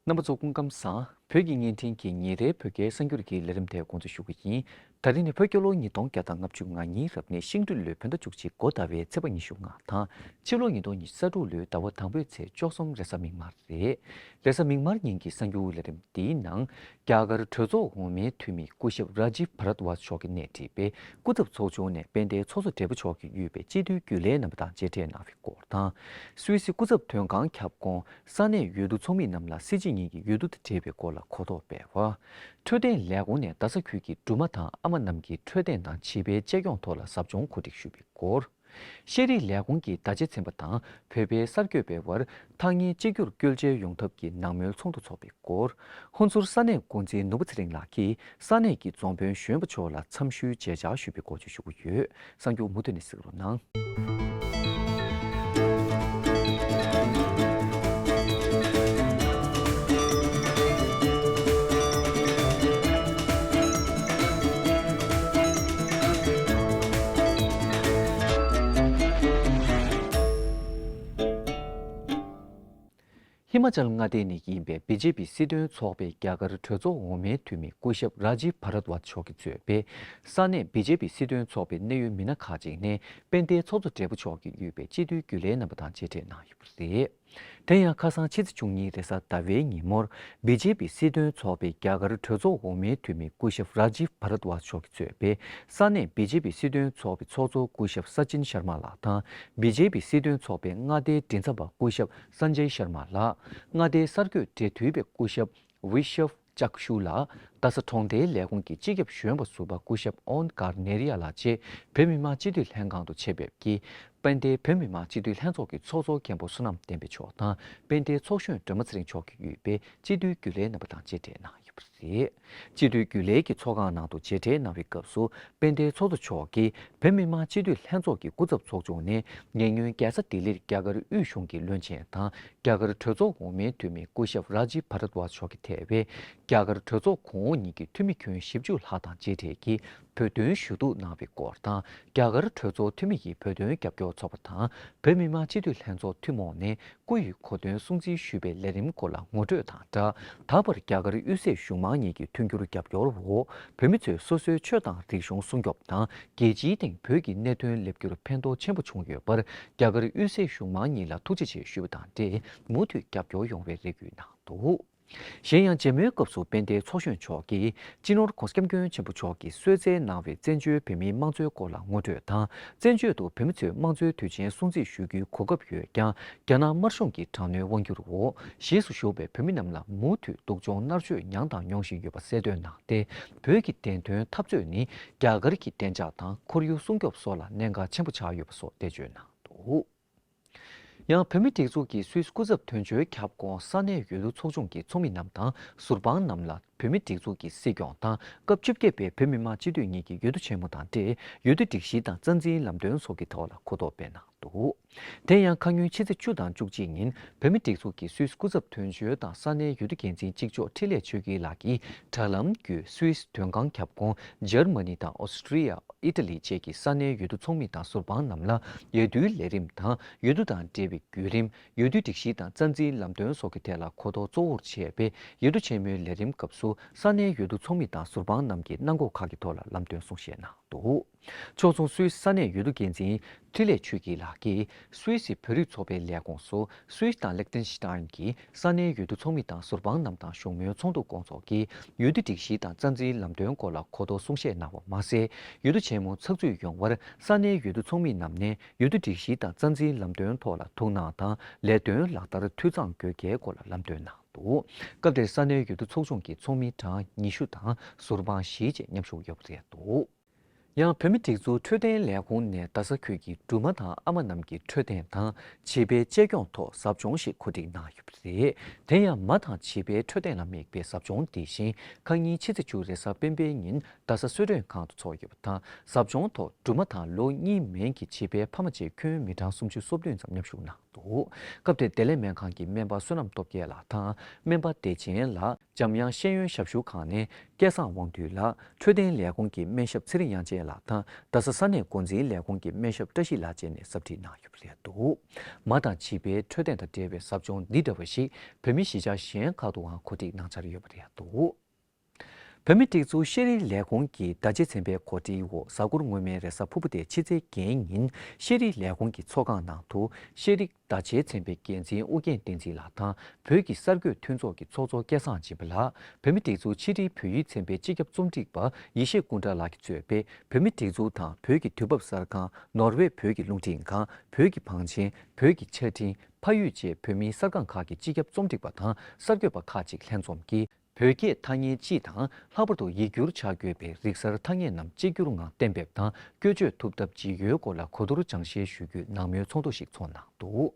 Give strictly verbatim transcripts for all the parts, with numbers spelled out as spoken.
རྣམ་པ་ཚོ་སྐུ་ཁམས་བཟང་། བོད་ཀྱི་བརྙན་འཕྲིན་གྱི་ཉིན་རེའི་བོད་སྐད་གསར་འགྱུར་གྱི་ལས་རིམ་དེ་འགོ་འཛུགས་ཞུ་གི་ཡིན། ད་རིང་ནི་བོད་རྒྱལ་ལོ་ཉིས་སྟོང་བརྒྱ་དང་ལྔ་བཅུ་ང་གཉིས་རབ་གནས་ཤིང་སྦྲུལ་ལོའི་བོད་ཟླ་བཅུ་གཅིག་འགོ་ཟླ་བའི་ཚེས་པ་ཉི་ཤུ་ལྔ་དང་། ཕྱི་ལོ་ཉིས་སྟོང་ཉི་ཤུ་རྩ་དྲུག་ལོའི་ཟླ་བ་དང་པོའི་ཚེས་བཅུ་གསུམ་རེས་གཟའ་མིག་དམར་རེད། རེས་གཟའ་མིག་དམར་ཉིན་གྱི་གསར་འགྱུར་ལས་རིམ་འདིའི་ནང་། རྒྱ་གར་གྲོས་ཚོགས་འོག་མའི་འཐུས་མི་སྐུ་ཞབས་ར་ཇིབ་བྷ་རད་ཝཱཇ་མཆོག་གིས་སྣེ་ཁྲིད་པའི་སྐུ་ཚབ་ཚོགས་ཆུང་ནས་དཔལ་ལྡན་ཚོགས་གཙོ་སྦྲེལ་པོ་མཆོག་གིས་དབུས་པའི་སྤྱི་འཐུས་རྒྱུན་ལས་རྣམ་པ་དང་མཇལ་འཕྲད་གནང་བའི་སྐོར་དང་། སུད་སི་སྐུ་ཚབ་དོན་ཁང་ཁྱབ་ཁོངས་ས་གནས་འོས་བསྡུ་ཚོགས་མི་རྣམས་ལ་སྲིད་སྤྱི་གཉིས་ཀྱི་འོས་བསྡུ་དང་འབྲེལ་བའི་སྐོར་ལ་གོ་རྟོགས་སྤེལ་བ། འཕྲོད་བསྟེན་ལས་ཁུངས་ནས་རྡ་ས་ཁུལ་གྱི་སྦྲུམ་མ་དང་ཨ་མ་རྣམས་ཀྱི་འཕྲོད་བསྟེན་དང་བྱིས་པའི་གཅེས་སྐྱོང་ཐོག་ལ་ཟབ་སྦྱོང་གོ་སྒྲིག་ཞུས་པའི་སྐོར། ཤེས་རིག་ལས་ཁུངས་ཀྱིས་ཟླ་བྱེད་ཚན་པ་དང་བོད་པའི་གསར་འགོད་པའི་དབར་ཐག་ཉེའི་གཅིག་གྱུར་སྐྱོན་བརྗོད་ཡོང་ཐབས་ཀྱི་ནང་མོལ་ཚོགས་འདུ་འཚོགས་པའི་སྐོར། ཧོན་སུར་ས་གནས་འགོ་འཛིན་ནོར་བུ་ཚེ་རིང་ལགས་ཀྱིས་ས་གནས་ཀྱི་རྫོང་དཔོན་གཞོན་པ་མཆོག་ལ་འཚམས་ཞུའི་མཇལ་བཅར་ཞུས་པའི་སྐོར་བཅས་ཞུ་གི་ཡོད། གསར་འགྱུར་མུ་མཐུད་ནས་གཟིགས་རོགས་གནང་། ཧི་མ་ཅལ་མངའ་སྡེ་ནས་ཡིན་པའི་བི་ཇེ་པི་སྲིད་དོན་ཚོགས་པའི་རྒྱ་གར་གྲོས་ཚོགས་འོག་མའི་འཐུས་མི་སྐུ་ཞབས་ར་ཇིབ་བྷ་རད་ཝཱཇ་མཆོག་གིས་གཙོས་པའི་ས་གནས་བི་ཇེ་པི་སྲིད་དོན་ཚོགས་པའི་གནད་ཡོད་མི་སྣ་ཁག་ཅིག་ནས་དཔལ་ལྡན་ཚོགས་གཙོ་སྦྲེལ་པོ་མཆོག་གིས་དབུས་པའི་སྤྱི་འཐུས་རྒྱུན་ལས་རྣམ་པ་དང་མཇལ་འཕྲད་གནང་ཡོད་པ་རེད། དེ་ཡང་ཁ་སང་ཕྱི་ཚེས་བཅུ་གཉིས་རེས་གཟའ་ཟླ་བའི་ཉིན་མོར་བི་ཇེ་པི་སྲིད་དོན་ཚོགས་པའི་རྒྱ་གར་གྲོས་ཚོགས་འོག་མའི་འཐུས་མི་སྐུ་ཞབས་ར་ཇིབ་བྷ་རད་ཝཱཇ་མཆོག་གིས་གཙོས་པའི་ས་གནས་བི་ཇེ་པི་སྲིད་དོན་ཚོགས་པའི་ཚོགས་གཙོ་སྐུ་ཞབས་ས་ཅིན་ཤར་མ་ལགས་དང་། བི་ཇེ་པི་སྲིད་དོན་ཚོགས་པའི་མངའ་སྡེའི་མགྲིན་ཚབ་པ་སྐུ་ཞབས་སན་ཇེ་ཤར་མ་ལགས། མངའ་སྡེའི་གསར་འགོད་འབྲེལ་མཐུད་པའི་སྐུ་ཞབས་ཝི་ཤབ་ཅག་ཤུ་ལགས། རྡ་ས་གྲོང་སྡེའི་ལས་ཁུངས་ཀྱི་སྤྱི་ཁྱབ་གཞོན་པ་ཟུར་པ་སྐུ་ཞབས་ཨོན་ཀར་ནེ་རི་ཡ་ལགས་བཅས་བོད་མི་མང་སྤྱི་འཐུས་ལྷན་ཁང་དུ་ཆེད་ཕེབས་ཀྱིས་དཔལ་ལྡན་བོད་མི་མང་སྤྱི་འཐུས་ལྷན་ཚོགས་ཀྱི་ཚོགས་གཙོ་མཁན་པོ་བསོད་ནམས་བསྟན་འཕེལ་མཆོག་དང་དཔལ་ལྡན་ཚོགས་གཞོན་སྒྲོལ་མ་ཚེ་རིང་མཆོག་གིས་དབུས་པའི་སྤྱི་འཐུས་རྒྱུན་ལས་རྣམ་པ་དང་མཇལ་འཕྲད་གནང་ཡོད་པ་རེད། སྤྱི་འཐུས་རྒྱུན་ལས་ཀྱི་ཚོགས་ཁང་ནང་དུ་མཇལ་འཕྲད་གནང་བའི་སྐབས་སུ་དཔལ་ལྡན་ཚོགས་གཙོ་མཆོག་གིས་བོད་མི་མང་སྤྱི་འཐུས་ལྷན་ཚོགས་ཀྱི་སྐུ་ཚབ་ཚོགས་ཆུང་ནས་ཉེ་སྔོན་རྒྱལ་ས་ལྡི་ལིར་རྒྱ་གར་དབུས་གཞུང་གི་བློན་ཆེན་དང་རྒྱ་གར་གྲོས་ཚོགས་འོག་མའི་འཐུས་མི་སྐུ་ཞབས་ར་ཇིབ་བྷ་རད་ཝཱཇ་མཆོག་གིས་ཐེ་བའི་རྒྱ་གར་གྲོས་ཚོགས་གོང་འོག་གཉིས་ཀྱི་འཐུས་མི་ཁྱོན་བཞི་བཅུ་ལྷག་དང་མཇལ་འཕྲད་ཀྱིས་བོད་དོན་ཞུ་གཏུག་གནང་བའི་སྐོར་དང་། རྒྱ་གར་གྲོས་ཚོགས་འཐུས་མི་ཡིས་བོད་དོན་རྒྱབ་སྐྱོར་ཚོགས་པ་དང་བོད་མི་མང་སྤྱི་འཐུས་ལྷན་ཚོགས་ཐུན་མོང་ནས་སྐུ་ཡི་གོ་སྟོན་སྲུང་བརྩི་ཞུས་པའི་ལས་རིམ་སྐོར་ལ་ངོ་སྤྲོད་དང་སྦྲགས། ད་བར་རྒྱ་གར་དབུས་སའི་གཞུང་མང་གཉིས་ཀྱི་མཐུན་འགྱུར་རྒྱབ་སྐྱོར་འོག་བོད་མི་ཚོས་སོ་སོའི་ཆོས་དང་རིག་གཞུང་སྲུང་སྐྱོབ་དང་རྒྱལ་སྤྱིའི་སྟེང་བོད་ཀྱི་གནད་དོན་སླེབས་རྒྱུར་ཕན་ཐོགས་ཆེན་པོ་བྱུང་ཡོད་པར་རྒྱ་གར་དབུས་སའི་གཞུང་མང་གཉིས་ལ་ཐུགས་རྗེ་ཆེ་ཞུས་པ་དང་འབྲེལ་མུ་མཐུད་རྒྱབ་སྐྱོར་ཡོང་བའི་རེ་སྐུལ་གནང་འདུག། གཞན་ཡང་མཇལ་མོལ་སྐབས་སུ་དཔལ་ལྡན་ཚོགས་གཞོན་མཆོག་གིས་སྤྱི་ནོར་༧གོང་ས་༧སྐྱབས་མགོན་ཆེན་པོ་མཆོག་གིས་གསོལ་སྩལ་གནང་བའི་བཙན་བྱོལ་བོད་མིའི་དམངས་གཙོའི་སྐོར་ལ་ངོ་སྤྲོད་དང་། བཙན་བྱོལ་དུ་བོད་མི་ཚོས་དམངས་གཙོའི་དུས་ཆེན་སྲུང་བརྩི་ཞུ་རྒྱུའི་གོ་སྐབས་ཡོད་ཀྱང་། རྒྱ་ནག་དམར་གཞུང་གི་དྲག་གནོན་དབང་སྒྱུར་འོག་གཞིས་སུ་བཞུགས་པའི་བོད་མི་རྣམས་ལ་མུ་མཐུད་སྡུག་སྦྱོང་མནར་གཅོད་མྱངས་དང་མྱོང་བཞིན་ཡོད་པ་གསལ་སྟོན་གནང་སྟེ། བོད་ཀྱི་བདེན་དོན་འཐབ་རྩོད་ནི་རྒྱ་གར་གྱི་བདེ་འཇགས་དང་ཁོར་ཡུག་སྲུང་སྐྱོབ་སོགས་ལ་གནད་འགག་ཆེན་པོ་ཆགས་ཡོད་པ་སོགས་འགྲེལ་བརྗོད་གནང་འདུག། ཡང་བོད་མིའི་སྒྲིག་འཛུགས་ཀྱི་སུད་སི་སྐུ་ཚབ་དོན་གཅོད་ཁྱབ་ཁོངས་ས་གནས་འོས་བསྡུ་ཚོགས་ཆུང་གི་ཚོགས་མི་རྣམས་དང་ཟུར་དཔང་རྣམས་ལ་བོད་མིའི་སྒྲིག་འཛུགས་ཀྱི་སྲིད་སྐྱོང་དང་སྐབས་བཅོ་བརྒྱད་པའི་བོད་མི་མང་སྤྱི་འཐུས་གཉིས་ཀྱི་འོས་བསྡུ་ཆེན་མོ་དང་འབྲེལ་འོས་བསྡུ་སྒྲིག་གཞི་དང་རྩ་འཛིན་ལམ་སྟོན་སོགས་ཀྱི་ཐོག་ལ་གོ་རྟོགས་སྤེལ་གནང་འདུག། དེ་ཡང་ཁ་སྔོན་ཕྱི་ཚེས་བཅུ་དང་བཅུ་གཅིག་ཉིན་བོད་མིའི་སྒྲིག་འཛུགས་ཀྱི་སུད་སི་སྐུ་ཚབ་དོན་གཅོད་དང་ས་གནས་འོས་བསྡུ་འགན་འཛིན་གཅིག་ལྕོགས་འཕྲིན་ལས་ཆོས་སྐྱིད་ལགས་ཀྱིས་དྲ་ལམ་བརྒྱུད་སུད་སི་དོན་ཁང་ཁྱབ་ཁོངས་འཇར་མ་ནི་དང་ཨོ་སི་ཀྲི་ཡ། ཨི་ཊ་ལི་བཅས་ཀྱི་ས་གནས་འོས་བསྡུ་ཚོགས་མི་དང་ཟུར་དཔང་རྣམས་ལ་འོས་བསྡུའི་ལས་རིམ་དང་། འོས་བསྡུ་དང་འབྲེལ་བའི་བརྒྱུད་རིམ། འོས་བསྡུའི་སྒྲིག་གཞི་དང་རྩ་འཛིན་ལམ་སྟོན་སོགས་ཀྱི་ཐད་ལ་གོ་རྟོགས་གཙོ་བོར་བྱས་པའི་འོས་བསྡུ་ཆེན་མོའི་ལས་རིམ་སྐབས་སུ་ས་གནས་འོས་བསྡུ་ཚོགས་མི་དང་ཟུར་དཔང་རྣམས་ཀྱིས་གནང་སྒོ་ཁག་གི་ཐོག་ལ་ལམ་སྟོན་གསུང་བཤད་གནང་འདུག། ཕྱོགས་མཚུངས་སུད་སི་ས་གནས་འོས་བསྡུ་འགན་འཛིན་འཕྲིན་ལས་ཆོས་སྐྱིད་ལགས་ཀྱིས་སུད་སི་བོད་རིགས་ཚོགས་པའི་ལས་ཁུངས་སུ་སུད་སི་དང་ལིག་ཏེན་ཤི་ཏཱན་གྱི་ས་གནས་འོས་བསྡུ་ཚོགས་མི་དང་ཟུར་དཔང་རྣམས་དང་བཞུགས་མོལ་ཚོགས་འདུ་སྐོང་ཚོགས་ཀྱིས་འོས་བསྡུ་སྒྲིག་གཞི་དང་རྩ་འཛིན་ལམ་སྟོན་སྐོར་ལ་གོ་རྟོགས་གསུང་བཤད་གནང་བ་མ་ཟད། འོས་བསྡུ་ཆེན་མོ་ཚགས་ཚུད་ཡོང་བར་ས་གནས་འོས་བསྡུ་ཚོགས་མི་རྣམས་ནས་འོས་བསྡུ་སྒྲིག་གཞི་དང་རྩ་འཛིན་ལམ་སྟོན་ཐོག་ལ་ཐུགས་སྣང་དང་ལས་དོན་ལག་བསྟར་འཐུས་ཚང་དགོས་གལ་སྐོར་ལ་ལམ་སྟོན་གནང་འདུག། སྐབས་དེར་ས་གནས་འོས་བསྡུ་ཚོགས་ཆུང་གི་ཚོགས་མི་གྲངས་ཉི་ཤུ་དང་ཟུར་དཔང་བཞི་བཅས་མཉམ་ཞུགས་ཡོད་པ་རེད་འདུག། ཡང་བོད་མིའི་སྒྲིག་འཛུགས་འཕྲོད་བསྟེན་ལས་ཁུངས་ནས་རྡ་ས་ཁུལ་གྱི་སྦྲུམ་མ་དང་ཨ་མ་རྣམས་ཀྱི་འཕྲོད་བསྟེན་དང་བྱིས་པའི་གཅེས་སྐྱོང་ཐོག་ཟབ་སྦྱོང་ཞིག་གོ་སྒྲིག་གནང་ཡོད་པ་རེད། དེ་ཡང་མ་དང་བྱིས་པའི་འཕྲོད་བསྟེན་ལ་དམིགས་པའི་ཟབ་སྦྱོང་འདི་བཞིན་ཁ་ཉིན་ཕྱི་ཚེས་བཅུ་རེས་གཟའ་སྤེན་པའི་ཉིན་རྡ་ས་གསོལ་མགྲོན་ཁང་དུ་འཚོགས་ཡོད་པ་དང་། ཟབ་སྦྱོང་ཐོག་སྦྲུམ་མ་དང་ལོ་གཉིས་མན་གྱི་བྱིས་པའི་ཕ་མ་བཅས་ཁྱོན་མི་གྲངས་སུམ་ཅུ་སོ་བདུན་ཙམ་མཉམ་ཞུགས་གནང་འདུག། སྐབས་དེར་བདེ་ལེགས་སྨན་ཁང་གི་སྨན་པ་བསོད་ནམས་སྟོབས་རྒྱལ་ལགས་དང་སྨན་པ་བདེ་ཆེན་ལགས། འཇམ་དབྱངས་ཤེས་ཡོན་ཞབས་ཞུ་ཁང་ནས་ སྐལ་བཟང་དབང་འདུས་ལགས། འཕྲོད་བསྟེན་ལས་ཁུངས་ཀྱི་སྨན་ཞབས་ཚེ་རིང་དབྱངས་ཅན་ལགས་དང་རྡ་ས་ས་གནས་འགོ་འཛིན་ལས་ཁུངས་ཀྱི་སྨན་ཞབས་བཀྲ་ཤིས་ལགས་བཅས་ནས་ཟབ་ཁྲིད་གནང་ཡོད་པ་རེད་འདུག་མ་དང་བྱིས་པའི་འཕྲོད་བསྟེན་དང་འབྲེལ་བའི་ཟབ་སྦྱོང་འདི་འདྲ་བ་ཞིག་བོད་མི་གཞིས་ཆགས་གཞན་ཁག་ཏུའང་གོ་སྒྲིག་གནང་འཆར་ཡོད་པ་རེད་འདུག་བོད་མིའི་སྒྲིག་འཛུགས་ཤེས་རིག་ལས་ཁུངས་ཀྱི་བརྡ་ཆད་ཚན་པའི་གོ་སྒྲིག་འོག་གཟའ་འཁོར་སྔོན་མའི་རེས་གཟའ་ཕུར་བུ་སྟེ་ཕྱི་ཚེས་བརྒྱད་ཉིན་ཤེས་རིག་ལས་ཁུངས་ཀྱི་ཚོགས་ཁང་ནང་དུ་ཤེས་རིག་བརྡ་ཆད་ཚན་པའི་འགན་འཛིན་ཨུ་རྒྱན་བསྟན་འཛིན་ལགས་དང་བོད་ཀྱི་གསར་འགོད་མཐུན་ཚོགས་ཀྱི་ཚོགས་གཙོ་སྐལ་བཟང་སྦྱིན་པ་ལགས། བོད་མིའི་སྒྲིག་འཛུགས་ཕྱི་དྲིལ་བོད་ཡིག་ཚན་པའི་སྤྱི་ཁྱབ་རྩོམ་སྒྲིག་པ་ཡེ་ཤེས་ཀུན་གྲགས་ལགས་ཀྱིས་གཙོས་པའི་བོད་མིའི་སྒྲིག་འཛུགས་དང་བོད་ཀྱི་དུས་བབ་གསར་ཁང་། ནོར་ཝེ་བོད་ཀྱི་རླུང་འཕྲིན་ཁང་། བོད་ཀྱི་བང་ཆེན། བོད་ཀྱི་ཆ་འཕྲིན། ཕ་ཡུལ་བཅས་བོད་མིའི་གསར་ཁང་ཁག་གི་སྤྱི་ཁྱབ་རྩོམ་སྒྲིག་པ་དང་གསར་འགོད་པ་ཁག་ཅིག་ལྷན་འཛོམས་ཀྱིས། བོད་སྐད་ཐ་སྙད་སྤྱི་དང་ལྷག་པར་དུ་ཡིག་སྒྱུར་བྱ་དགོས་པའི་རིག་གསར་ཐ་སྙད་རྣམས་གཅིག་གྱུར་ངང་གཏན་འབེབས་དང་བཀོལ་སྤྱོད་ཐུབ་ཐབས་ཇི་ཡོད་སྐོར་ལ་གོ་བསྡུར་སྦྱང་བཤད་ཞུ་རྒྱུའི་ནང་མོལ་ཚོགས་འདུ་ཞིག་ཚོགས་གནང་འདུག་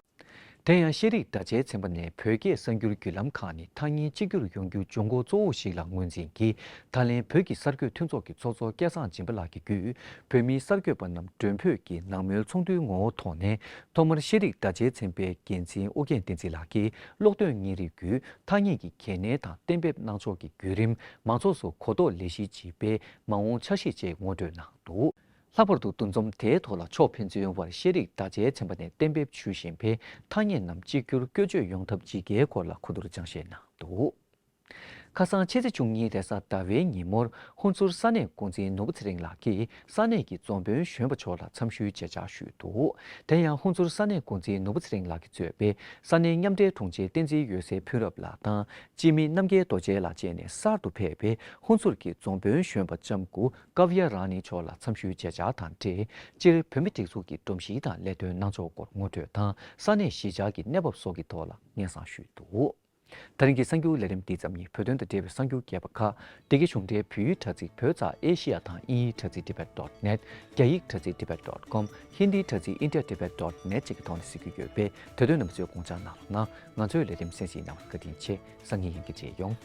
དེ་ཡང་ཤེས་རིག་བརྡ་ཆད་ཚན་པ་ནས་བོད་སྐད་གསར་འགྱུར་བརྒྱུད་ལམ་ཁག་ནི་ཐ་སྙད་གཅིག་གྱུར་ཡོང་རྒྱུ་འབྱུང་སྒོ་གཙོ་བོ་ཞིག་ལ་ངོས་འཛིན་གྱིས། ད་ལན་བོད་ཀྱི་གསར་འགོད་མཐུན་ཚོགས་ཀྱི་ཚོགས་གཙོ་སྐལ་བཟང་སྦྱིན་པ་ལགས་ཀྱི་བརྒྱུད་བོད་མིའི་གསར་འགོད་པ་རྣམས་མགྲོན་འབོད་ཀྱིས་ནང་མོལ་ཚོགས་འདུའི་ངོ་བོ་ཐོག་ནས་ཐོག་མར་ཤེས་རིག་བརྡ་ཆད་ཚན་པའི་འགན་འཛིན་ཨུ་རྒྱན་བསྟན་འཛིན་ལགས་ཀྱིས་ཀློག་འདོན་གཉེར་རིས་བརྒྱུད་ཐ་སྙད་ཀྱི་གལ་གནད་དང་གཏན་འབེབས་གནང་ཕྱོགས་ཀྱི་བརྒྱུད་རིམ། མང་ཚོགས་སུ་གོ་རྟོགས་ལས་གཞི་ཅེས་པའི་མ་འོངས་འཆར་གཞི་བཅས་ངོ་སྤྲོད་གནང་འདུག་ལྷག་པར་དུ་འདུ་འཛོམས་དེའི་ཐོག་ལ་ཕྱོགས་ཕན་ཚུན་དབར་ཤེས་རིག་བརྡ་ཆད་ཚན་པ་ནས་གཏན་འབེབས་ཞུ་བཞིན་པའི་ཐ་སྙད་རྣམས་གཅིག་གྱུར་བཀོལ་སྤྱོད་ཡོང་ཐབས་ཇི་དགེའི་སྐོར་ལ་གོ་བསྡུར་སྦྱང་བཤད་གནང་འདུག་ཁ་སང་ཕྱི་ཚེས་བཅུ་གཉིས་རེས་གཟའ་ཟླ་བའི་ཉིན་མོར་ཧུན་སུར་ས་གནས་འགོ་འཛིན་ནོར་བུ་ཚེ་རིང་ལགས་ཀྱིས་ས་གནས་ཀྱི་འཛོམས་དཔོན་གཞོན་པ་མཆོག་ལ་འཚམས་ཞུའི་མཇལ་བཅར་ཞུས་འདུག་དེ་ཡང་ཧུན་སུར་ས་གནས་འགོ་འཛིན་ནོར་བུ་ཚེ་རིང་ལགས་ཀྱིས་གཙོས་པའི་ས་གནས་མཉམ་འབྲེལ་དྲུང་ཆེ་བསྟན་འཛིན་འོད་ཟེར་ཕུན་རབ་ལགས་དང་སྤྱི་མི་རྣམ་རྒྱལ་རྡོ་རྗེ་ལགས་བཅས་ནས་གསར་དུ་ཕེབས་པའི་ཧུན་སུར་གྱི་འཛོམས་དཔོན་གཞོན་པ་ལྕམ་སྐུ་ཀབ་ཡ་ར་ནི་མཆོག་ལ་འཚམས་ཞུའི་མཇལ་བཅར་དང་འབྲེལ། སྤྱིར་བོད་མིའི་སྒྲིག་འཛུགས་ཀྱི་སྒྲོམ་གཞི་དང་ལས་དོན་གནང་ཕྱོགས་སྐོར་ངོ་སྤྲོད་དང་ས་གནས་གཞིས་ཆགས་ཀྱི་གནས་བབ་སོགས་ཀྱི་ཐོག་ལ་སྙན་སེང་ཞུས་འདུག་ད་རིང་གི་གསར་འགྱུར་ལས་རིམ་འདི་ཙམ་ཡིན། བོད་དོན་དང་འབྲེལ་བའི་གསར་འགྱུར་རྒྱས་པ་ཁག་འདི་གའི་གཞུང་འབྲེལ་བོད་ཡིག་དྲ་ཚིགས་བོད་ཙ་ཨེ་ཤི་ཡ་དང་དབྱིན་ཡིག་དྲ་ཚིགས་tibet dot net། རྒྱ་ཡིག་དྲ་ཚིགས་tibet dot com། ཧིན་དིའི་དྲ་ཚིགས india tibet dot net་བཅས་ཀྱི་ཐོག་ནས་གཟིགས་རྒྱུ་ཡོད་པས་དེ་དོན་རྣམས་ཚོས་དགོངས་འཇགས་གནང་རོགས་གནང་། ང་ཚོའི་ལས་རིམ་གསན་གཟིགས་གནང་བར་བཀའ་དྲིན་ཆེ། སང་ཉིན་ཡང་བསྐྱར་མཇལ་ཡོང་།